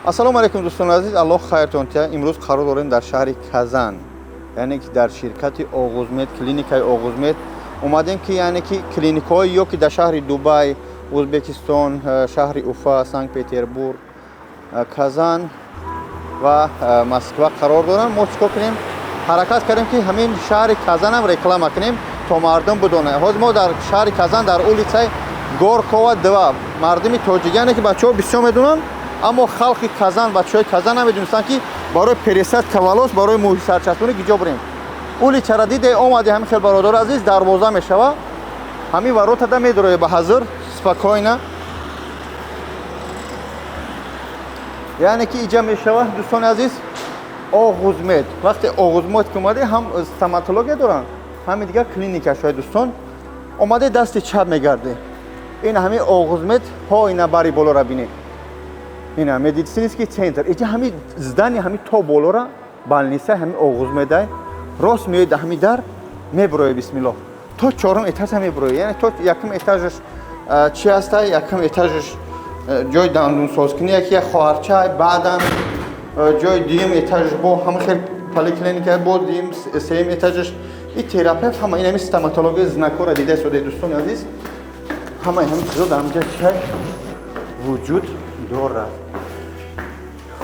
Ассалому алайкум, дӯстони азиз, Аллоҳ хайртон тия. Имрӯз қарор дорем дар шаҳри Казан, яъне ки дар ширкати Оғузмед, клиникаи Оғузмед омадем, ки яъне ки клиникаҳои ё ки дар шаҳри Дубай, Ӯзбекистон, шаҳри Уфа, Санкт Петербург, Казан ва Москва қарор доранд. Мо чикор кунем? Ҳаракат кардем, ки ҳамин шаҳри Казанам реклама кунем, то мардум бидонанд. Ҳозир мо дар шаҳри Казан, дар улицаи Горького 2. Мардуми тоҷик, яъне ки бачаҳо бисёр медонанд, аммо халқи Казан, бачаҳои Казан намедонистанд, ки барои пересадка волос, барои мӯи сарчаспонӣ киҷо бирем. Улицара диде, омади, ҳамин хел, бародари азиз, дарвоза мешава, ҳамин воротада медорои, ба ҳазр спокойно, яъне ки иҷа мешава, дӯстони азиз, Оғузмед. Вақте Оғузмед ки омаде, ҳам стоматология доранд, ҳами дигар клиника шояд. Дӯстон, омаде, дасти чап мегарде, ин ҳамин Оғузмед ҳо, ина бари болора бинед, ина медицинский центр. Иҷа ҳами здание, ҳами то болора больница ҳами Оғузмедай. Рост меоед, ҳами дар мебуроед, бисмиллоҳ, то чорум этажа мебуроед. Яъне то якум этажаш чи ҳаста? Якум этажаш ҷои дандунсозкунӣ, яки як хоҳарча, баъдан ҷои дуюм этажаш бо ҳама хел поликлиника, бо дуюм, сеюм этажаш и терапевт, ҳама ин ҳами стоматология. Знакора дида истодаи, дӯстони азиз, ҳамаи ҳамин чизо дар ҳамҷа чай вуҷуд дорад.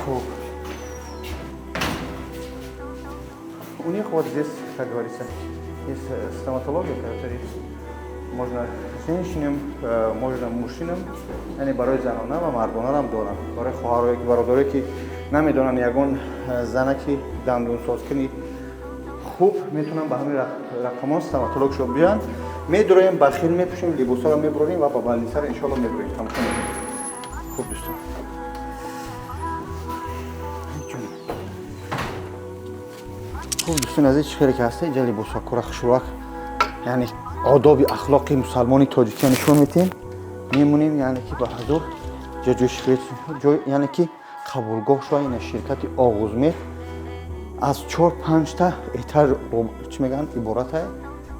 Хуб, у них вот здесь, как говорится, есть стоматология, которая можно женщинам, можно мужчинам, яъне барои занона ва мардонарам доранд. Барои хоҳарое ки, бародарое ки намедонанд ягон занаки дандунсозкунӣ хуб, метавонанд ба ҳамин рақамон стоматологшо биёянд. Медуроем, бахил мепӯшем, либосаро мебурорем ва ба больницаро иншоалло мебурем, тамошо мекунем. Хуб, дӯстон. Ҷон. Хуб, дӯстони азиз, чӣ хеле ки ҳаста, инҷа либосакора хушрӯак, яъне одоби ахлоқи мусалмони тоҷикия нишон медиҳем, мемонем, яъне ки ба ҳузур ҷа ҷои шикоят, ҷой, яъне ки қабулгоҳ шуда. Ина ширкати Оғузмед аз чор панҷта этаж, чӣ мегӯянд, ибората.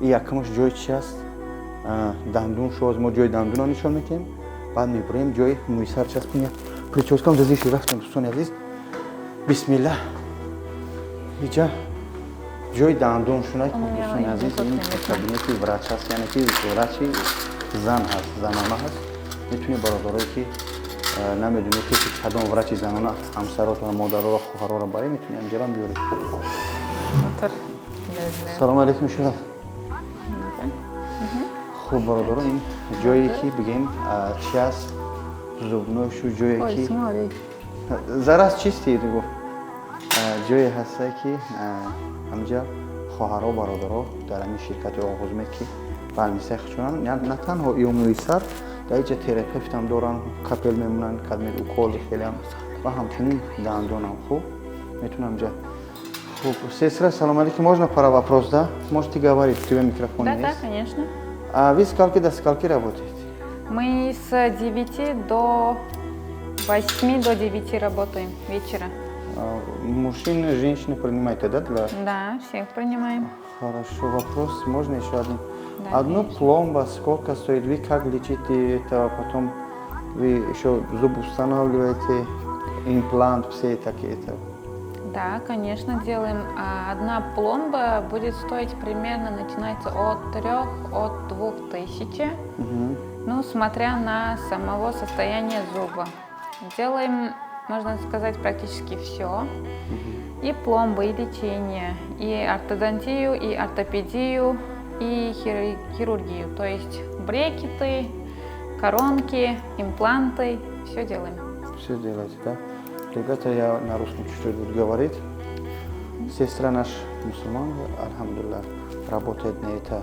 И якумаш ҷои чи аст? Дандун шоз. Мо ҷои дандуна нишон медиҳем, баъд мебурем ҷои мӯи сар часпония, прическам зазиши рафтем. Дӯстони азиз, бисмиллаҳ, иҷа ҷои дандун шуна. Дӯстони азиз, ин кабинети врач аст, яъне ки врачи зан ҳаст, занона ҳаст. Метавонед, бародарое ки намедонед, ки кадом врачи занона ҳамсаротона, модароро, хоҳароро баред, метавонед ҳамҷарам биёред. Салому алейкум, шура. Хуб, бародаро, ин ҷое ки бигем чи аст, зубной шу, ҷое ки зарас чисти гуфт, ҷое ҳаста, ки ҳамҷа хоҳаро, бародаро дар ҳамин ширкати Оғузмед ки больницаи худшонанд, на танҳо ё мӯи сар, дар иҷа терапевтам доранд, капель мемонанд, кадмед, укол хелеам ва ҳамчунин дандонам. Хуб, метавонам ҷа. Хуб, сестра, салом алейкум, можно пара вопрос, да? Можете говорить, у тебя микрофон Да, есть? Да, конечно. А вы скольки до скольки работаете? Мы с 9 до 8, до 9 работаем вечера. А, мужчины, женщины принимаете, да? Для... Да, всех принимаем. Хорошо, вопрос, можно еще один? Да, Одну конечно. Пломба сколько стоит? Вы как лечите это? Потом вы еще зуб устанавливаете, имплант, все такие это. Да, конечно, делаем. А одна пломба будет стоить примерно, начинается от 3, от 2000. Ну, смотря на самого состояния зуба. Делаем, можно сказать, практически все. И пломбы, и лечение, и ортодонтию, и ортопедию, и хирургию. То есть брекеты, коронки, импланты, все делаем. Все делаете, да? Ребята, я на русском чуть-чуть буду говорить. Сестра наш мусульман, альхамдулилля, работает на это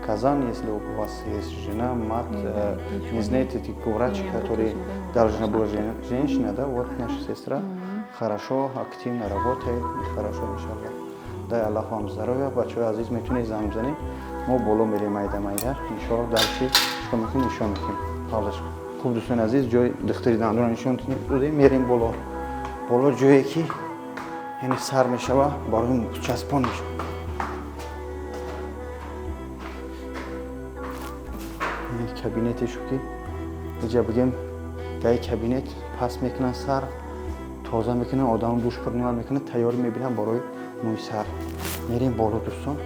Казан. Если у вас есть жена, мать, не знаете, такой врач, который должна была женщина, да, вот наша сестра, хорошо, активно работает, и хорошо, иншаллах. Дай Аллах вам здоровья, бачаҳои азиз, метавонед занг бизанед. Мо боло мерем майда майда, иншаллах, дальше чикор мекунем, нишон медиҳем. Паузаш. Хуб, дӯстони азиз, ҷои духтари дандонро нишон додем, мерем боло. Боло ҷое ки яъне сар мешава, барои часпон мешава. Кабинете шу, ки иҷа бигем, дар кабинет пас мекунанд сар. Тоза мекунанд, одам душ принимать мекунад, тайёрӣ мебинанд барои мӯи сар. Мерем боло, дӯстон,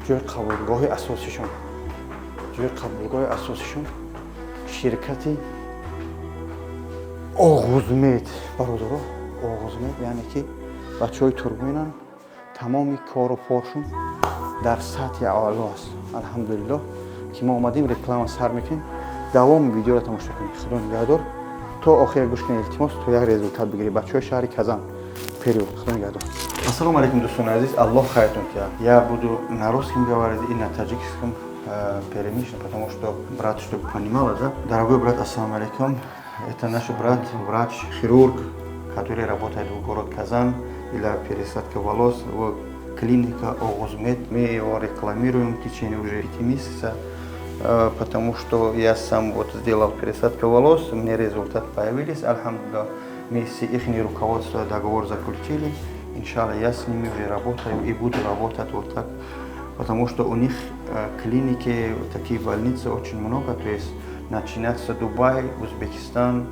ҷои қабулгоҳи асосишон, ҷои қабулгоҳи асосишон, ширкати Оғузмед. Бародаро, Оғузмед, яъне ки бачаҳои туркменанд, тамоми кору поршун дар сатҳи аъло аст. Алҳамдулиллоҳ, ки мо омадем, реклама сар мекунем. Давоми видеоро тамошо кунед. Худо нигаҳдор, то охира гӯш кунед, илтимос, то як результат бигиред. Бачаҳои шаҳри Казан, вперёд, худо нигаҳдор. Ассалому алайкум, дӯстони азиз, Аллоҳ хайртон кунад. Я буду на русском говорить и на таджикском перемешано, потому что брат, чтобы понимала, да? Дорогой брат, ассалому алайкум. Это наш брат, врач, хирург, который работает в город Казан для пересадка волос в клиника Огузмед. Мы его рекламируем в течение уже 5 месяцев, потому что я сам вот сделал пересадку волос, мне результат появились, альхамдулиллах. Мы с их руководством договор заключили. Иншаллах, я с ними уже работаю и буду работать вот так, потому что у них клиники, такие больницы очень много, то есть начинается Дубай, Узбекистан,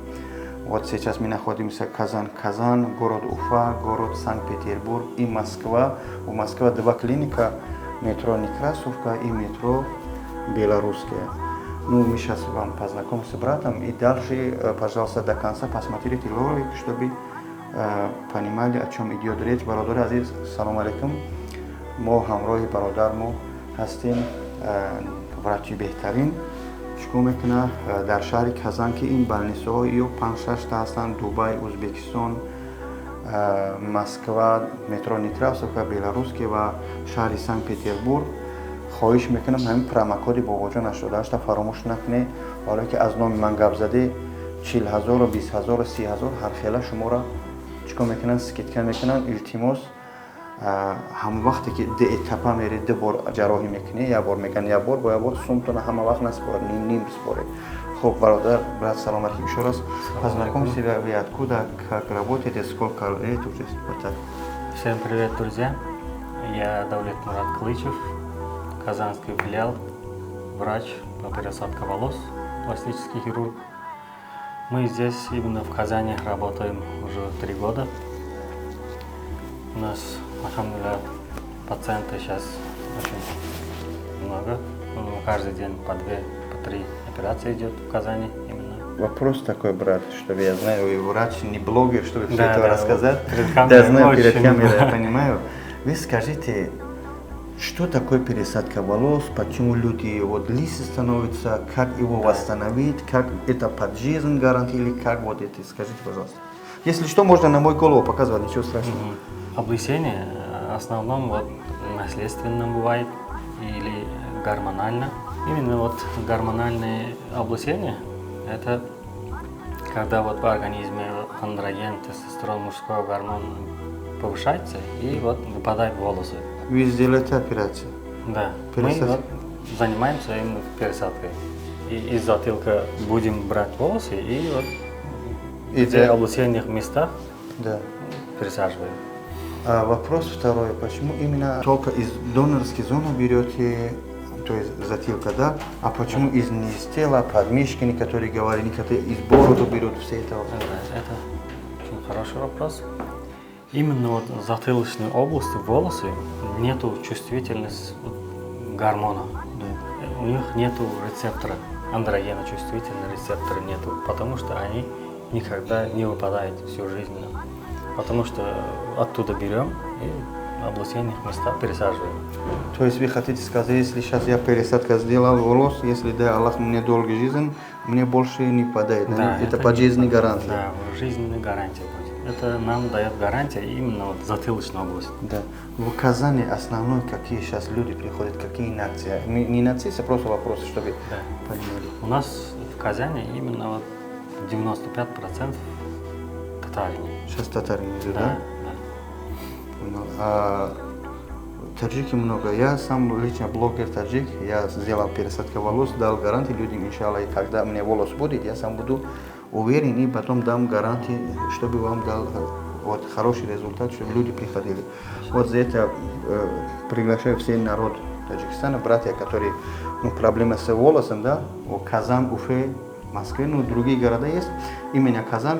вот сейчас мы находимся Казан, Казан, город Уфа, город Санкт-Петербург и Москва. У Москвы два клиника, метро Некрасовка и метро Белорусская. Ну, мы сейчас вам познакомимся с братом, и дальше, пожалуйста, до конца посмотрите ролик, чтобы понимали, о чем идет речь. Бародари азиз, салом алейкум. Мо ҳамроҳи бародармо ҳастем, врачи беҳтарин. Чикор мекунад дар шаҳри Казан, ки ин больницаҳо ё панҷ шашта ҳастанд: Дубай, Узбекистон, Москва, метро Некрасовка, Белорусский ва шаҳри Санкт Петербург. Хоҳиш мекунам, ҳамин промокоди бобоҷон 88-та фаромӯш накунед, барое ки аз номи ман гап задӣ, 40 ҳазору, 20 ҳазору, 30 ҳазор ҳархела шуморо чикор мекунанд, скидка мекунанд. Илтимос, ҳама вақте ки ду этапа мерӣ, ду бор ҷарроҳӣ мекунӣ, як бор мекунӣ, як бор бо як бор сумтона ҳама вақт насупоред, ним ним бисупоред. Хуб, бародар, брат, салом алейкум еще раз. Познакомься себя, вы откуда, как работаете, сколько лет уже, вот так. Всем привет, друзья. Я Давлет Мурат Клычев, казанский филиал, врач по пересадке волос, пластический хирург. Мы здесь, именно в Казани, работаем уже 3 года. У нас, алхамдулилля, пациенты сейчас очень много. Ну, каждый день по две, по три операции идет в Казани именно. Вопрос такой, брат, чтобы я знаю, вы врач, не блогер, чтобы все Да, это да, рассказать. Вот перед камерой Да, знаю, перед очень. камерой, я понимаю. Вы скажите, что такое пересадка волос, почему люди вот лисы становятся, как его восстановить, как это под жизнь гарантия или как вот это, скажите, пожалуйста. Если что, можно на мой голову показывать, ничего страшного. Мгм. Облысение в основном вот наследственно бывает или гормонально. Именно вот гормональное облысение – это когда вот в организме андроген, тестостерон, мужской гормон повышается, и вот выпадают волосы. Вы сделаете операцию? Да, мы Пересадка. Вот занимаемся именно пересадкой. И из затылка будем брать волосы и вот И где да. облысенных местах пересаживаем. А вопрос второй. Почему именно только из донорской зоны берете, то есть затылка, да? А почему из не из тела, подмышки, некоторые говорят, некоторые из бороду берут все это? Да, это очень хороший вопрос. Именно вот в затылочной области волосы нету чувствительности вот гормона. У них нету рецептора, андрогена чувствительного рецептора нету, потому что они никогда не выпадают всю жизнь. Потому что оттуда берем и в облысенных местах пересаживаем. То есть вы хотите сказать, если сейчас я пересадка сделал волос, если дай Аллах мне долгий жизнь, мне больше не падает, да? Это по не жизни падает. Гарантия. Да, жизненная гарантия будет. Это нам дает гарантия именно вот затылочная область. Да. В Казани основной какие сейчас люди приходят, какие нации? Не нации, это просто вопрос, чтобы понимали. У нас в Казани именно вот 95% татарине. Сейчас татарин идут, Да, да? да. Понял. А таджики много. Я сам лично блогер таджик. Я сделал пересадку волос, дал гарантию людям, иншаллах, и когда мне волос будет, я сам буду уверен и потом дам гарантии, чтобы вам дал вот хороший результат, чтобы люди приходили. Вот за это приглашаю все народ Таджикистана, братья, которые, ну, проблемы с волосом, да, о, Казан, Уфе, Москве, ну, другие города есть. Именно Казан,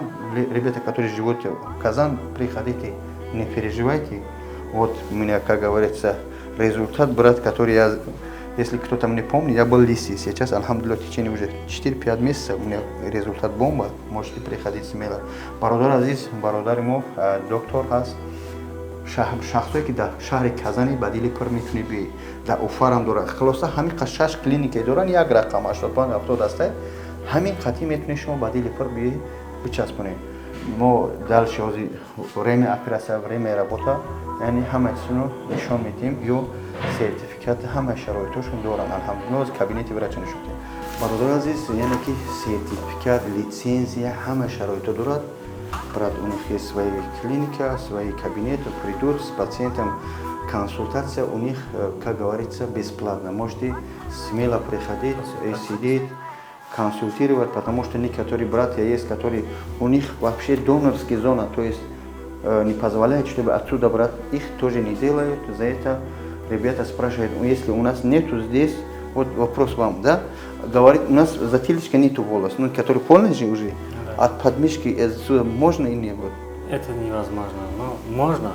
ребята, которые живут в Казан, приходите, не переживайте. Вот у меня, как говорится, результат, брат, который я, если кто-то мне помнит, я был лысый. Сейчас, алҳамдулиллоҳ, в течение уже 4-5 месяцев у меня результат бомба. Можете приходить смело. Бародар азиз, бародари мо, доктор ҳаст. Шахсое ки дар шаҳри Казани, ба дили пур метунӣ биёӣ, дар Уфарам дорад. Хулоса, ҳамин қа шаш клинике доранд, як рақам 85 70 аста, ҳамин қатъӣ метунед шумо ба дили пур биёӣ, бичаспонед. Мо дальше ҳозир время операция, время работа, яъне ҳама чизро нишон медиҳем. Ё сертификат, ҳама шароитошон доранд, алҳамдулиллоҳ. Ҳозир кабинети врача нишон медиҳем. Бародари азиз, яъне ки сертификат, лицензия, ҳама шароито дорад. Брат, у них есть своя клиника, свои кабинеты, придут с пациентом, консультация у них, как говорится, бесплатно. Можете смело приходить и сидеть, консультировать, потому что некоторые братья есть, которые у них вообще донорская зона, то есть не позволяет, чтобы отсюда брать, их тоже не делают. За это ребята спрашивают: «Ну, если у нас нету здесь, вот вопрос вам, да, говорит, у нас затылочка нету волос, ну, который полностью уже, Да. от подмышки отсюда можно или нет?» Вот. Это невозможно. Но можно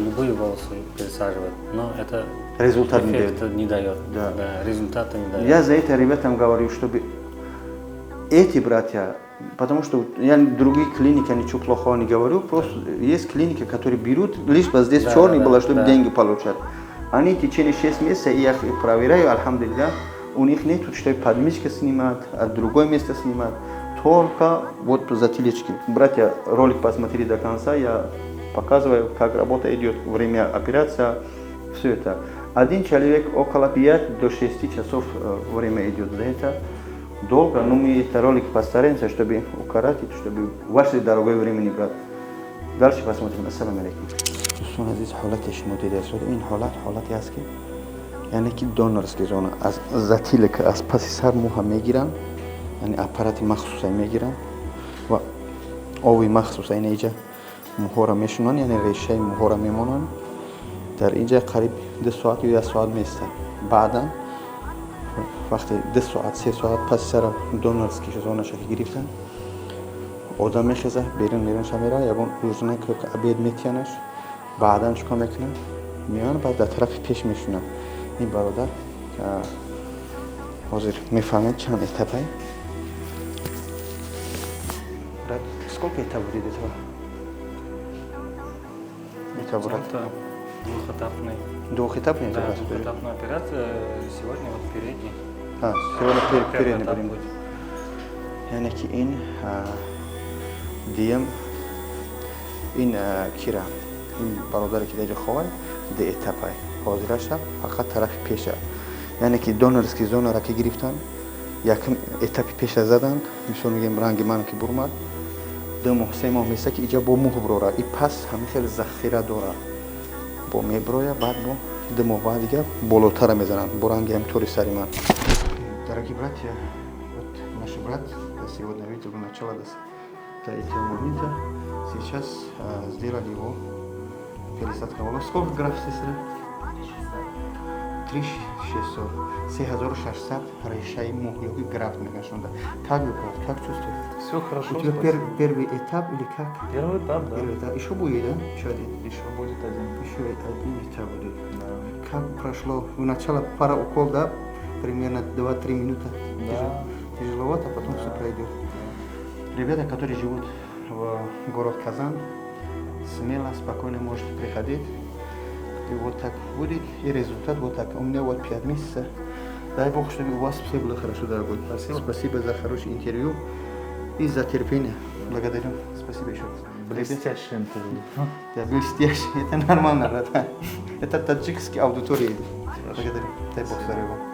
любые волосы пересаживать, но это Результат не эффекта не дает. Да. Да, результата не дает. Я за это ребятам говорю, чтобы эти братья, потому что я другие клиники ничего плохого не говорю, просто есть клиники, которые берут, лишь бы здесь черный было, чтобы деньги получать. Они в течение 6 месяцев, я их проверяю, алҳамдулиллоҳ, у них нету, что подмышка снимать, а другое место снимать, только вот затылочки. Братья, ролик посмотрели до конца, я показываю, как работа идет, время операция, все это. Один человек около 5 до 6 часов время идет за это. Долго, но мы это ролик постараемся, чтобы укоротить, чтобы ваше дорогое время не брать. Дальше посмотрим. Ассаламу алейкум. Дӯстон азиз, ҳолати шумо дида. Ин ҳолат ҳолате аст, ки яъне ки донорский зона аз затылок, аз паси сар мӯҳа мегиранд, яъне аппарати махсуса мегиранд ва ови махсуса ина иҷа мӯҳоро мешунанд, яъне решаи мӯҳоро мемонанд. Дар инҷа қариб 2 соат ё як соат меистад. Баъдан вақте 2 соат, 3 соат паси сара донорский зонаша ки гирифтанд, одам мехеза, берун берунша мера, ягон ужина, обед метиянаш. Баъдан чикор мекунанд? Меоянд, баъд дар тарафи пеш мешунанд. Ин бародар ҳозир мефаҳмед чанд этапай. Брат, сколько этап будет этого? Это, брат? Это двухэтапный. Двухэтапный? Да, это раз. Двухэтапная операция. Сегодня вот передний. А, сегодня Первый передний этап будем. Будет. Яъне ки ин дием, ин кира, ин бародаре ки даҷа ховай, ду этапай. Ҳозираша фақат тарафи пеша, яъне ки донорский зонара ки гирифтанд, якум этапи пеша заданд. Мисол мегӯем, ранги ман ки бурмад, 2 моҳ, 3 моҳ места, ки иҷа бо мӯҳ бурора и пас ҳамин хел захира дора, бо меброя. Баъд бо 2 моҳ баъд дига болотара мезананд, бо ранги ҳамин тори сари ман. Дорогие братья, вот наш брат сегодня видел начало до этого момента. Сейчас сделали его пересадка волос. Сколько графт, сестра? 3600. 3600 решаи мӯ ё графт мегӯянд шунда. Как вы, брат, как чувствуете? Все хорошо, У тебя спасибо. Первый этап или как? Первый этап, да. Первый этап. Еще будет, да? Еще один. Еще будет один. Еще один этап будет. Да. Как прошло? Сначала пара укол, да? Примерно 2-3 минуты. Да. Тяжеловато, а потом все пройдет. Ребята, которые живут в город Казан, смело, спокойно можете приходить. И вот так будет, и результат вот так. У меня вот 5 месяцев. Дай Бог, чтобы у вас все было хорошо, дорогой. Спасибо. Спасибо за хорошее интервью и за терпение. Благодарю. Спасибо еще раз. Блестящее интервью. Да, блестящий. Это нормально, брат. Это таджикский аудитория. Благодарю. Дай Бог здоровья вам.